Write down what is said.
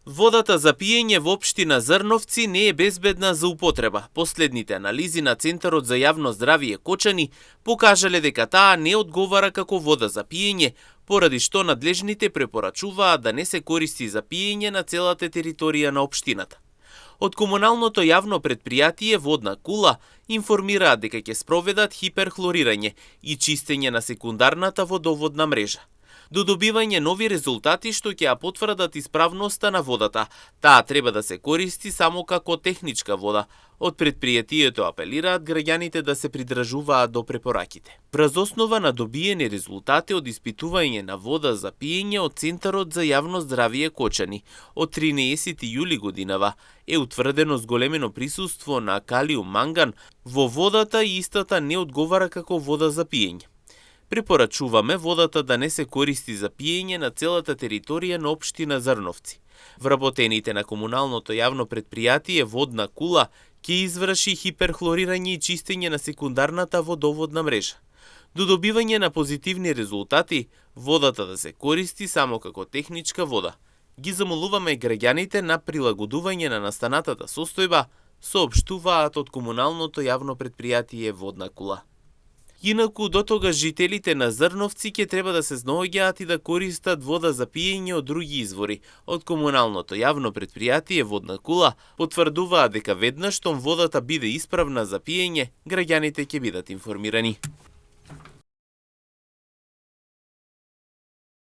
Водата за пиење во општина Зрновци не е безбедна за употреба. Последните анализи на Центарот за јавно здравје Кочани покажале дека таа не одговара како вода за пиење, поради што надлежните препорачуваат да не се користи за пиење на целата територија на општината. Од комуналното јавно предпријатие Водна кула информираат дека ќе спроведат хиперхлорирање и чистење на секундарната водоводна мрежа. До добивање нови резултати што ќе ја потврдат исправноста на водата, таа треба да се користи само како техничка вода. Од предпријатието апелираат граѓаните да се придржуваат до препораките. Врз основа на добиени резултати од испитување на вода за пиење од Центарот за јавно здравје Кочани од 13 јули годинава е утврдено зголемено присуство на калиум манган во водата и истата не одговара како вода за пиење. Препорачуваме водата да не се користи за пиење на целата територија на општина Зрновци. Вработените на комуналното јавно предпријатие Водна кула ќе изврши хиперхлорирање и чистење на секундарната водоводна мрежа. До добивање на позитивни резултати, водата да се користи само како техничка вода. Ги замолуваме граѓаните на прилагодување на настанатата состојба, соопштуваат од комуналното јавно предпријатие Водна кула. Инаку, до тогаш жителите на Зрновци ќе треба да се снаоѓаат и да користат вода за пиење од други извори. Од комуналното јавно предпријатие Водна кула потврдуваат дека веднаш штом водата биде исправна за пиење, граѓаните ќе бидат информирани.